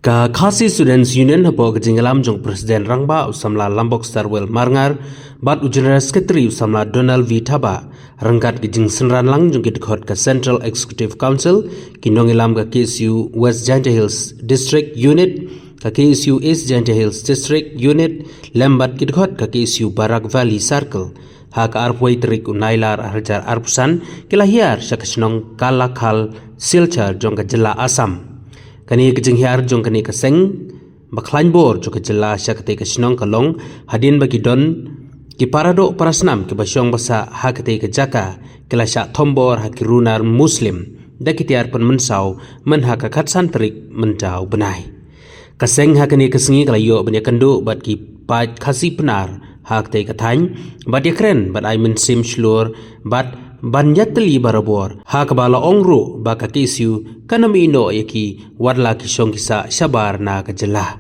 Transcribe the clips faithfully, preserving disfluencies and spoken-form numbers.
Ka Khasi Students Union hapoh ka jingïalam jong u President Rangbah u samla Lambok Starwell Marngar bad u General Secretary u samla Donald V Thabah, ryngkat ka jingsynran lang jong ki dkhot ka Central Executive Council, ki nongïalam ka K S U West Jaintia Hills District Unit, ka K S U East Jaintia Hills District Unit, lem bad ki dkhot ka K S U Barak Valley Circle, ha ka arphew tarik u Nailar arhajar arphew san, ki la hiar sha ka shnong Kalakhal, Silchar jong ka jylla Assam. Kane ka jinghiar jong kane ka seng ba khlaiñ bor jong ka jylla sha katei ka shnong ka long hadien ba ki don ki paradoh parasnam kiba shong ba sah ha katei ka jaka, ki la shah thombor ha ki runar Muslim da ki tiar pynmynsaw myn ha ka khatsan tarik mynta u bnai. Ka seng ha kane ka sngi ka la ïoh ban ïakynduh bad ki paid Khasi Pnar ha katei ka thaiñ, bad ïakren bad ai mynsiem shlur bad ban ïatylli barabor, ha kaba la ong ruh ba ka K S U kan ym ïehnoh ïa ki wat la ki shong ki sah shabar na ka jylla.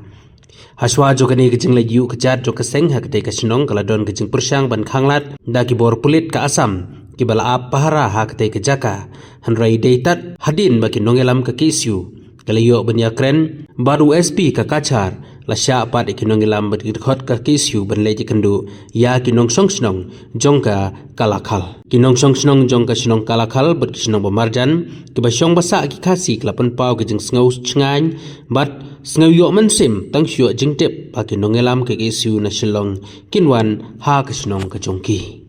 Hashwa jong kane ka jingleit ïuh kjat jong ka seng ha katei ka shnong ka la don ka jingpyrshang ban khanglad da ki bor pulit ka Assam kiba la ap pahara ha katei ka jaka. Hynrei dei tad hadien ba ki nongïalam ka K S U ka la ïoh ban ïakren bad u S P ka Cachar, la shah pat ïa ki nongïalam bad ki dkhot ka K S U ban leit ïakynduh ïa ki nongshong shnong jong ka Kalakhal. Ki nongshong shnong jong ka shnong Kalakhal bad ki shnong ba marjan kiba shong ba sah ki Khasi ki la pynpaw ki jingsngew shngaiñ bad sngew ïoh mynsiem tang shu ïoh jingtip ba ki nongïalam ka K S U na Shillong kin wan ha ka shnong ka jong ki.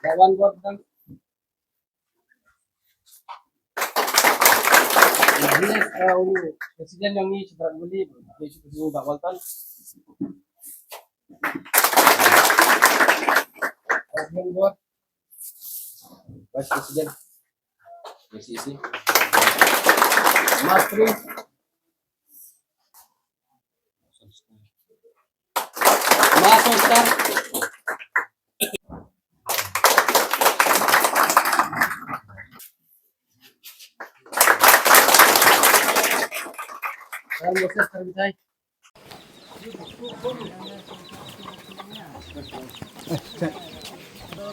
Lawan buat dan President yang ni seberang beli, dia suka dulu bak Walton. President buat. Vice President. Vice President. Mas Tri. Mas Oscar. Dan Moses Karbitai.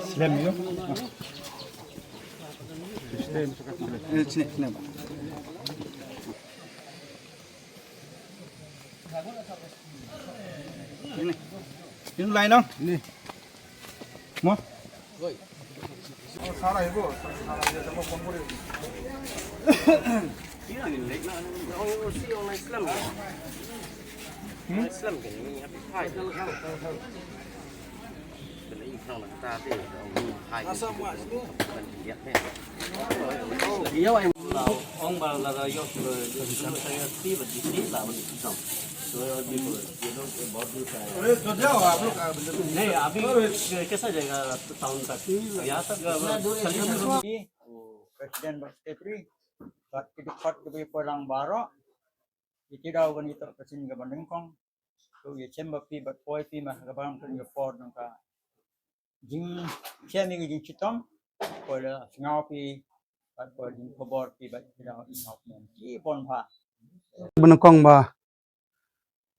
Slam, you know? Eh, sini, sini, Pak. Ini. Ini lain dong. Ini. Mo? नहीं, अभी कैसा जाएगा टाउन तक? यहाँ तक, अ, President bad Secretary, bad ki dkhot kiba ïapoh lang baroh, ïa ki daw ban ïa toh ka sien kaba nyngkong, to ïa shem ba phi bad poi phi ma ha kaba ngam kren ïa por nangta. Jingchem ïa ka jingshitom, poi la sngew phi, bad poi jingkhubor phi bad ki daw ïa nop men. Ki pon pha. Ba nyngkong ba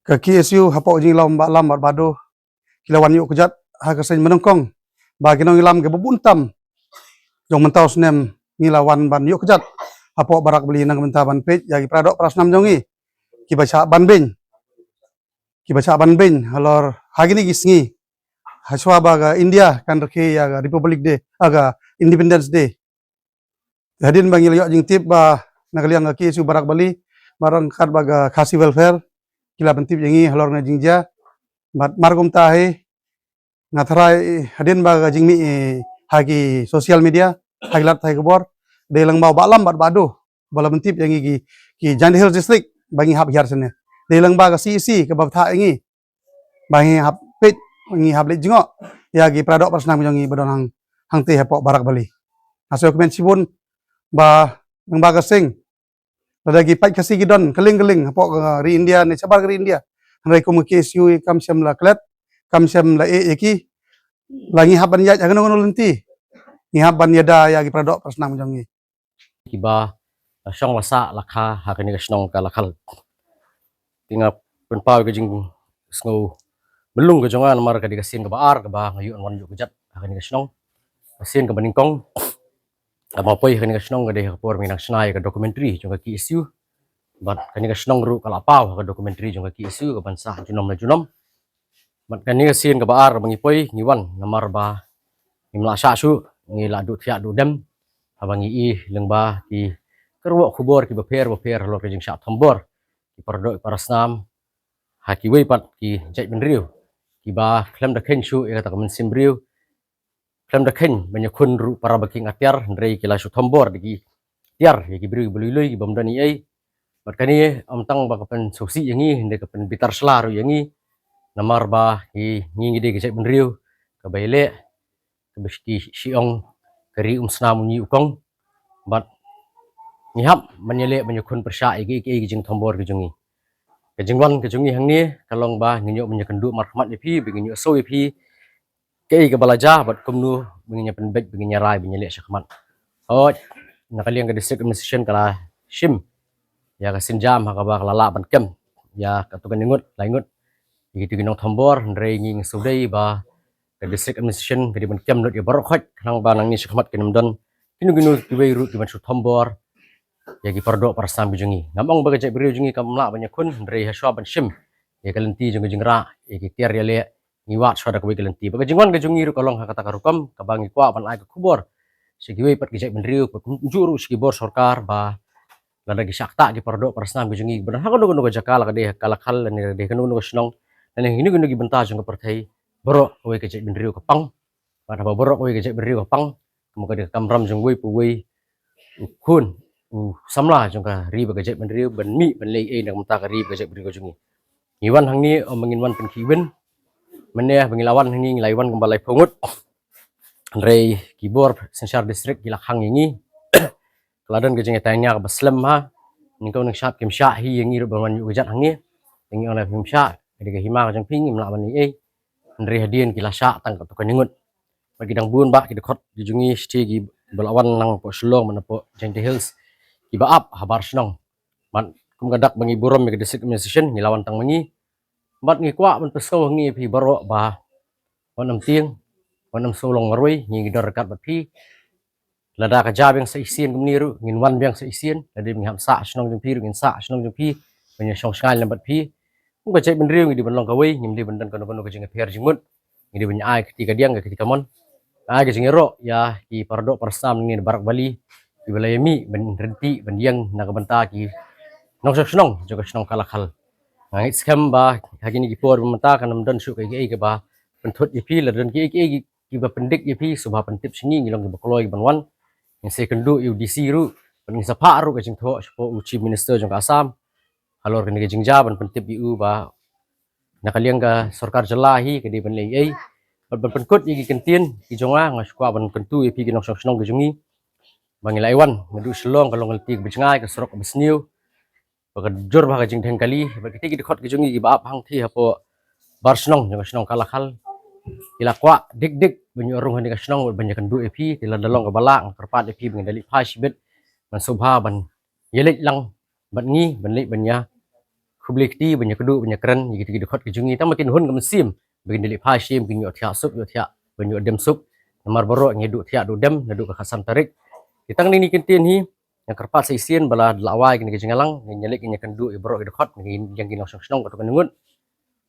ka K S U hapoh jinglong ba lam bad badu ki la wan ïuh kjat ha ka seng ba nyngkong ba ki nongïalam kiba bun tam jong mynta u snem ngi la wan ban ïuh kjat hapoh Barak Bali na ka bynta ban peit ïa ki paradoh parasnam jong ngi kiba shah ban beiñ, kiba shah ban beiñ halor ha kine ki sngi hashwa ba ka India kan rakhe ïa ka Republic Day, ha ka Independence Day. Hadien ba ngi la ïoh jingtip ba na ka liang ka K S U Barak Bali, ba ryngkat ba ka Khasi Welfare, ki la pyntip ïa ngi halor kane ka jingjia. Bad mar kumta hi, nga tharai hadien ba ka jingmih, eh, ha ki social media, ha ki lad ha ki khubor, dei lyngba u Bah Lam bad Bah Do ba la pyntip ïa ngi ki, ki Jaintia Hills District ba ngi hap hiar shane. Dei lyngba ka C E C kaba bthah ïa ngi ba ngi hap peit, ngi hap leit jngoh ïa ki paradoh parasnam jong ngi ba don hang, hangtei hapoh Barak Valley. Nga sngewkmen shibun ba lyngba ka seng, lada ki paid Khasi ki don kylleng kylleng hapoh ka ri India ne shabar ka ri India, hynrei kum ka K S U kam shym la klet, kam shym la ïeh ïa ki. La ngi hap ban ïaid ha kano kano lynti, ngi hap ban ïada ïa ki paradoh parasnam jong ngi. Kiba la shong la sah la kha ha kane ka shnong ka Lakhal. Te nga pynpaw ka jingsngew mlung ka jong nga namar ka dei ka sien kaba ar kaba nga ïoh wan ïoh kjat ha kane ka shnong. Ka sien kaba nyngkong kaba nga poi ha kane ka shnong ka dei ha ka por ba ngi nang shna ïa ka documentary jong ka K S U. Bad kane ka shnong ruh ka la paw ha ka documentary jong ka K S U kaban sah junom la junom. Bad kane ka sien kaba ar ba ngi poi ngi wan namar ba ngim lah shah shuh, ngi lah duh thiah duh dem haba ngi ïohi lyngba ki kyrwoh khubor kiba pher ba pher halor ka jingshah thombor ki paradoh ki parasnam ha kiwei pat ki jaitbynriew kiba khlem da kheiñ shuh ïa kata ka mynsiem briew, khlem da kheiñ ban ïakhun ruh para ba ki nga tiar, hynrei ki la shu thombor da ki tiar ïa ki briew kiba lui lui kiba ym don ei ei. Bad kane ym tang ba ka pynsngewsih ïa ngi, hynrei ka pynbitar sla ruh ïa ngi namar ba ngi, ngi, ngi dei ka jaitbynriew kaba ïaleh, kaba shi, shi ong ka ri um snam u ñi u kong. Bad ngi hap ban ïaleh ban ïakhun pyrshah ïa ki, ki, ki jingthombor ki jong ngi. Ka jingwan ka jong ngi hangne ka long ba ngin ïoh ban ïakynduh markhmat ïa phi, ba ngin ïoh sngewsih ïa phi kaei kaba la jia bad kumno ba ngin ïa pynbeit, ba ngin ïa rai, ba ngin ïa leh shakhmat. Hooid, na ka liang ka District Administration ka la shim ïa ka sienjam ha kaba ka la lah ban kem ïa katto katne ngut, lai ngut ïa kito ki nongthombor, hynrei ngi, ngi sngewdei ba ka District Administration ka dei ban kem lut ïa baroh khoit khnang ba nangne shakhmat kin ym don kino kino kiwei ruh kiban shu thombor ïa ki paradoh parasnam ki jong ngi. Ngam ong ba ka jaitbynriew jong ngi kam lah ban ïakhun, hynrei hashwa ban shim ïa ka lynti jong ka jingrah ïa ki tiar ïaleh, ngi wad shwa da kawei ka lynti. Bad ka jingwan ka jong ngi ruh ka long ha kata ka rukom kaba ngi kwah ban ai ka khubor sha kiwei pat ki jaitbynriew, kumjuh ruh sha ki bor sorkar ba lada ki shah ktah ki paradoh parasnam ki jong ngi ba don ha kano kano ka jaka, la ka dei ha Lakhal lane la dei kano kano ka shnong lane kino kino ki bynta jong ka pyrthei, baroh kawei ka jaitbynriew ka pang. Bad haba baroh kawei ka jaitbynriew ka pang, kumba ka dei ka kamram jong uwei pa uwei u khun u samla jong ka ri bad ka jaitbynriew ban mih ban leh ei na ka bynta ka ri bad ka jaitbynriew ka jong ngi. Ngi wan hangne ym ba ngin wan pynkhih win. Mynne ba ngi la wan hangne ngi la wan kumba laiphew ngut. Hynrei ki bor synshar district ki la khang ïa ngi. Ka la don ka jingïataiñia kaba slem ha. Nyngkong nyngshap kim shah hi ïa ngi ruh ban wan ïuh kjat hangne. Ïa ngi ong lada phim shah, ka dei ka hima ka jong phi, ngim lah ban ïoh ei. Hynrei hadien ki la shah tang katto katne ngut. Bad ki dang bun bah ki dkhot ki jong ngi shithi kiba la wan nang hapoh Shillong bad hapoh Jaintia Hills kiba ap habar shnong. Bad kum ka dak ba ngi burom ïa ka District Administration, ngi la wan tang ma ngi. Bad ngi kwah ban pynsngew ha ngi ïa phi baroh ba wat nym tieng, wat nym sngewlong marwei, ngi, ngi don ryngkat bad phi. Lada ka jia biang sa shisien kumne ruh ngin wan biang sa shisien, lada ngi hap sah shnong jong phi ruh ngin sah shnong jong phi ban ïa shong shngaiñ lem bad phi. Kum ka jaitbynriew ngi dei ban long kawei, ngim dei ban don kano kano ka jingïapher jingmut. Ngi dei ban ïa ai kti kadiang ka kti kamon, ai ka jingïaroh ïa ki paradoh parasnam ngi na Barak Valley kiba la ïa mih ban ryntih ban ïeng na ka bynta ki nongshong shnong jong ka shnong Kalakhal. Nga ngeit skhem ba ha kine ki por ba mynta kan ym don shuh kaei kaei kaba pynthut ïa phi, lada don kaei kaei kiba pyndik ïa phi, sngewbha pyntip sha ngi, ngi long kiba kloi ban wan. Ngin sa ïakynduh ïa u D C ruh bad ngin sa phah ruh ka jingthoh shapoh u Chief Minister jong ka Assam halor kane ka jingjia ban pyntip ïa u ba na ka liang ka sorkar jylla hi ka dei ban leh ei ei. Bad ban pynkut ïa ki kyntien ki jong nga, nga shu kwah ban kyntu ïa phi ki nongshong shnong ki jong ngi ba ngi la wan naduh Shillong, ka long ka lynti kaba jngai, ka surok kaba sniew, ba ka jur bha ka jingdheng kali. Bad kitei ki dkhot ki jong ngi kiba ap hangtei hapoh bar shnong jong ka shnong Kalakhal ki la kwah dik dik ban ïoh rung ha kane ka shnong bad ban ïakynduh ïa phi. Te lada long kaba lah, nga kyrpad ïa phi ba ngin da leit phai shibit ban sngewbha ban ïaleit lang bad ngi, ban leit ban ïa khublei kti, ban ïakynduh, ban ïakren ïa kitei ki dkhot ki jong ngi, tang ba kin hun ka mynsiem ba kin da leit phai shim, kin ïoh thiah sup, ïoh thiah ban ïoh dem sup. Namar baroh ngi duh thiah duh dem naduh ka khatsan tarik. Te tang kine ki kyntien hi nga kyrpad sa shisien ba lada la wai kane ka jingïalang, ngin ïaleit ngin ïakynduh ïa baroh ki dkhot, ngin ïeng ki nongshong shnong katto katne ngut.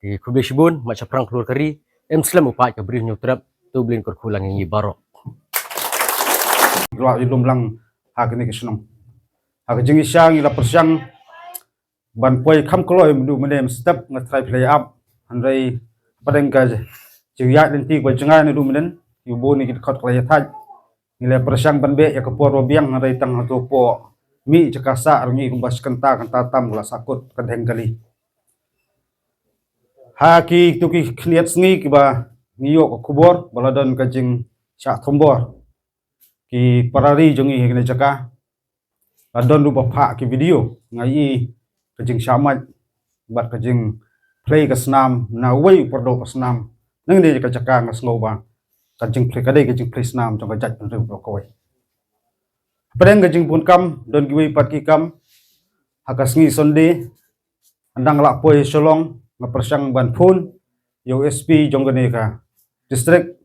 Te khublei shibun, mat shaphrang khlur ka ri, em slem u paid ka briew hynñiew trep, to U Blei un kyrkhu lang ïa ngi baroh. Ruh ïalum lang ha kane ka shnong. Ha ka jingïaishah ngi la pyrshang ban poi kham kloi mynne mynstep, nga trai phi la ïa ap. Hynrei hapdeng ka jingïaid lynti kaba jngai naduh mynne, ïa u bun ki dkhot ka la ïathait. Ngi la pyrshang ban beh ïa ka por ba biang, hynrei tang hato pdeng mih jaka sah ruh ngi kumba shi kynta kynta tam ka la sahkut ka dheng kali. Ha kito ki khyndiat sngi kiba ngi ïoh ka khubor ba la don ka jingshah thombor ki para ri jong ngi ha kane ka jaka. La don ruh ba phah ki video, nga ïohi ka jingshah mait bad ka jingphlei ka snam na uwei u pyrdoh ka snam. Nangne ka jaka nga sngew ba ka jingphlei ka dei ka jingphlei snam jong ka jaitbynriew baroh kawei. Pdeng ka jingbun kam, don kiwei pat ki kam. Ha ka sngi Sunday, hadang la poi Shillong, nga pyrshang ban phone ïa u S P jong kane ka district.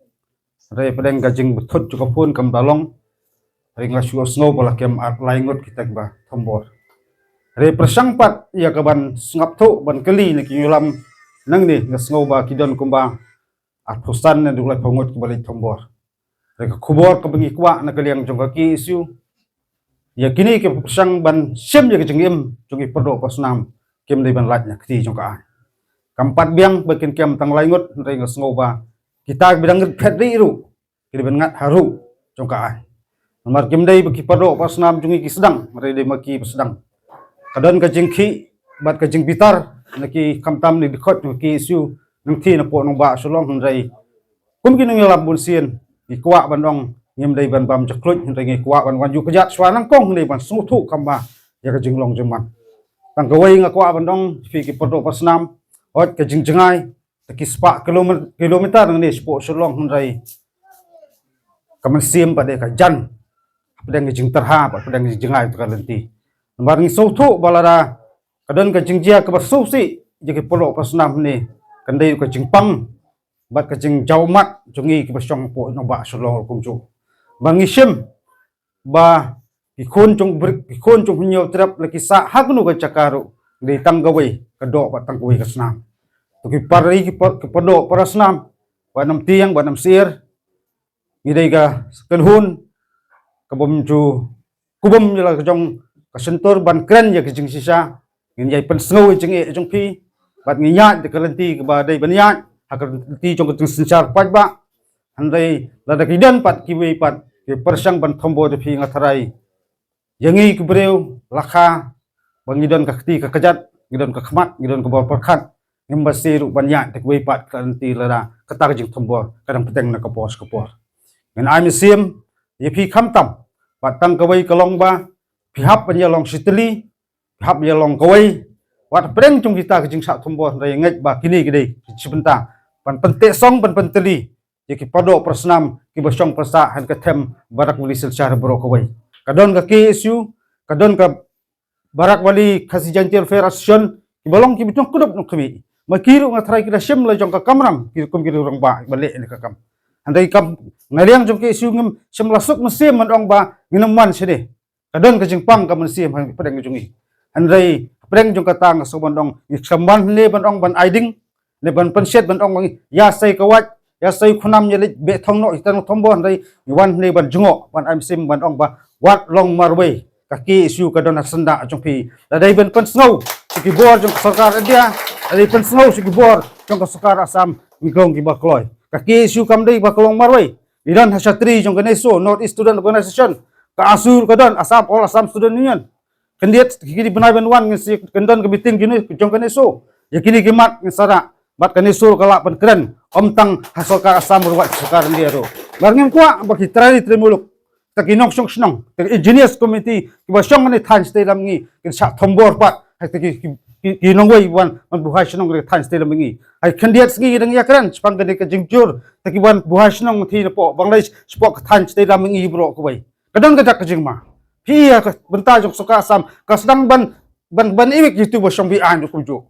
Hynrei pdeng ka jingbthut jong ka phone kam da long. Hynrei nga shu sngew ba la kem ar lai ngut kita kiba thombor. Hynrei pyrshang pat ïa ka ban sngap thuh ban kylli na ki nongïalam, nangne nga sngew ba ki don kumba arphew san ne duk laiphew ngut kiba leit thombor. Hynrei ka khubor kaba ngi kwah na ka liang jong ka K S U, ïa kine ki pyrshang ban shim ïa ka jingim jong ki pyrdoh para snam, kim dei ban lait na kti jong ka aiñ. Kam pat biang ba kin kem tang lai ngut, hynrei nga sngew ba kita kiba dang rit phet ri ruh ki dei ban ngat harum jong ka aiñ. Namar kim dei ba ki pyrdoh para snam jong ngi ki sdang, hynrei dei ma ki ba sdang. Ka don ka jingkhih bad ka jingbitar na ki, khamtam na ki dkhot jong ka K S U nangthie napoh nongbah Shillong, hynrei kum ki nongïalam bunsien ngi kwah ban ong ngim dei ban bam jakluit, hynrei ngi kwah ban wan ïuh kjat shuwa nyngkong, hynrei ban sngewthuh kham bha ïa ka jinglong jingman. Tang kawei nga kwah ban ong, phi ki pyrdoh para snam, hooid ka jingjngai te ki spah kilome-, kilometer nangne shapoh Shillong, hynrei ka mynsiem pat de ka jan hapdeng ka jingtyrha bad hapdeng ka jingjngai te ka lynti. Namar ngi sngewthuh ba lada ka don ka jingjia kaba sngewsih ïa ki pyrdoh para snam hangne, kan dei ka jingpang bad ka jingjaw ummat jong ngi kiba shong hapoh nongbah Shillong ruh kumjuh. Ba ngi shim ba ki khun jong bri-, ki khun jong Hynñiewtrep la ki sah ha kano ka jaka ruh, dei tang kawei ka doh bad tang kawei ka snam. To ki para ri, ki par-, ki pyrdoh para snam, wat nym tieng, wat nym syier, ngi dei ka kynhun kabym ju kubum ïa la ka jong ka shyntur ban kren ïa ka jingshisha. Ngin ïai pynsngew ïa ka jingeh jong phi bad ngin ïaid da ka lynti kaba dei ban ïaid ha ka lynti jong ka jingsynshar paidbah. Hynrei lada ki don pat kiwei pat ki pyrshang ban thombor ïa phi, nga tharai ïa ngi ki briew la kha ba ngi don ka kti ka kjat, ngi don ka khmat, ngi don ka bor pyrkhat, ngim bha shuh ruh ban ïaid da kiwei pat ka lynti lada kata ka jingthombor ka dang pdeng na ka por sha ka por. Ngin ai mynsiem ïa phi khamtam, bad tang kawei ka long ba phi hap ban ïalong shitylli, phi hap ïalong kawei wat pdeng jong kita ka jingshah thombor, hynrei ngeit ba kine ki dei ki shi bynta ban pynteh song, ban pyntylli ïa ki pyrdoh para snam kiba shong pynsah ha ka them Barak Valley Silchar baroh kawei. Ka don ka K S U, ka don ka Barak Valley Khasi Jaintia Welfare Association, kiba long kiba jong kdup nongkhmih. Ma ki ruh nga tharai ki da shim la jong ka kamram, ki rukom ki ruh rangbah ba leh ne ka kam. Hynrei kam na liang jong K S U ngim shym la suk mynsiem ban ong ba ngin ym wan shane. Ka don ka jingpang ka mynsiem hapdeng jong ngi. Hynrei hapdeng jong kata nga sngew ban ong, ngi khlem wan hangne ban ong ban ai ding, ne ban pynshet ban ong ba ngi ïa sei ka wait, ïa sei khunam, ïa leit beh thong noh ïa ki nongthombor, hynrei ngi wan hangne ban jngoh, ban ai mynsiem ban ong ba wat long marwei. Ka K S U ka don ha syndah jong phi. Lada dei ban pynsngew sha ki bor jong ka sorkar India, lada dei pynsngew sha ki bor jong ka sorkar Assam, ngi long kiba kloi. Ka K S U kam dei ba ka long marwei. Ngi don ha shatri jong ka NESO, North East Student Organization. Ka ASSU ka don, Assam, All Assam Student Union. Khyndiat ki dei bnai ban wan ngin sa kyndon ka meeting jong ka NESO. Ïa kine ki mat ngin sa rah bad ka NESO ka lah ban kren, ym tang ha sorkar Assam ruh wat sorkar India ruh. Namar ngim kwah ba ki trai ri trai muluk, kita ki nongshong shnong, kita ki engineers committee kiba shong ha thaiñ shatei lam mihngi, kin shah thombor pat ha kita ki, ki, ki, ki nongwei wan ban buhai shnong ha thaiñ shatei lam mihngi. Ha khyndiat sngi dang ïakren shaphang kane ka jingjur, kita ki wan buhai shnong mynta napoh Bangladesh shapoh ka thaiñ shatei lam mihngi baroh kawei. Ka don ka dak ka jingma. Phi ïa ka bynta jong sorkar Assam ka sdang ban, ban, ban iwik ïa kitu ba shong beaiñ ruh kumjuh.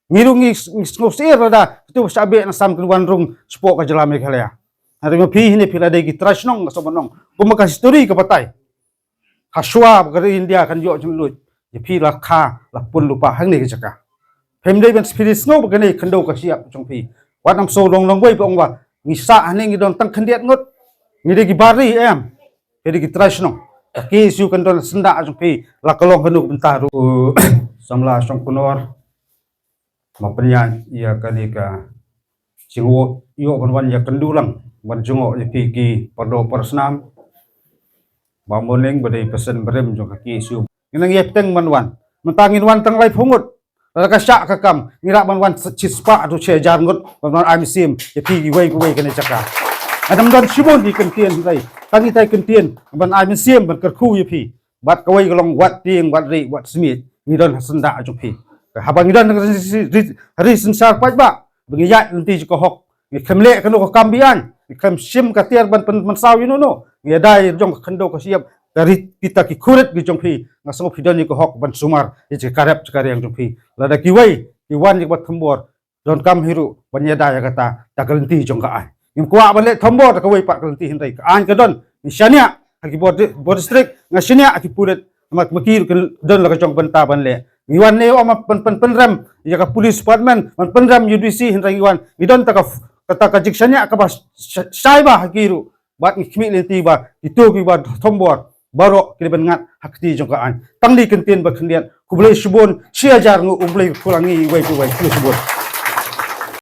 Ngi ruh ngi, ngi sngewsih lada kitu ba shah beh na Assam kin wan rung shapoh ka jylla Meghalaya. Hynrei ma phi hynne phi la dei ki trai shnong, nga sngew ban ong, kumba ka histori ka batai, ha shuwa ba ka ri India kan ïoh jingluid, ïa phi la kha la pun lypa hangne ka jaka. Phim dei ban, phi dei sngew ba kane khyndew ka shyiap jong phi. Wat nym shu long nongwei ba ong ba ngi sah hangne ngi don tang khyndiat ngut, ngi dei ki bar ri, em. Phi dei ki trai shnong. Ka K S U kan don syndah jong phi, la ka long kano ka bynta ruh. Samla Shongknor, ma pynïaid ïa kane ka jingïoh, ïoh ban wan ïakynduh lang ban jngoh ïa phi ki pyrdoh para snam. Ba Moning ba dei president barim jong ka K S U. Ngi nang ïa pteng ban wan. Mynta ngin wan tang laiphew ngut. Lada ka shah ka kam, ngi lah ban wan shi spah haduh shi hajar ngut ban wan ai mynsiem ïa phi kiwei kiwei kane jaka. Ngan ym don shibun ki kyntien hynrei tang itai kyntien ban ai mynsiem ban kyrkhu ïa phi. Bad kawei ka long wat tieng, wat rieh, wat smiej, ngi don ha syndah jong phi. Haba ngi don ha ri, ri, ri synshar paidbah ba ngi ïaid lynti jong ka hok, ngi khlem leh kano ka kam be-aiñ, ngi khlem shim ka tiar ban pyn, pynsaw ïano no, ngi ïada ïa jong ka khyndew ka shyiap, ka ri kita ki khurit ki jong phi. Nga sngew phi don ïa ka hok ban sumar ïa jaka rep jaka riang jong phi. Lada kiwei ki wan ïa ka ba thombor, donkam hi ruh ban ïada ïa kata da ka lynti jong ka aiñ. Ngim kwah ban leh thombor da kawei pat ka lynti hynrei ka aiñ ka don. Ngi shaniah ha ki bor di-, bor district, nga shaniah ha ki pulit. Namar ma ki ruh ki don la ka jong ka bynta ban leh. Ngi wan ne ym ban pyn, pyn, pynrem ïa ka police department, ban pynrem ïa U D C, hynrei ngi wan ngi don ta ka f-, kata ka jingshaniah kaba sh-, sh-, shai bha ha ki ruh. Bad ngi khmih lynti ba kito kiba thombor baroh ki dei ban ngat ha kti jong ka aiñ. Tang dei kyntien ba khyndiat. Khublei shibun, shi hajar nguh, U Blei u kyrkhu ïa ngi iwei pa iwei. Khublei shibun.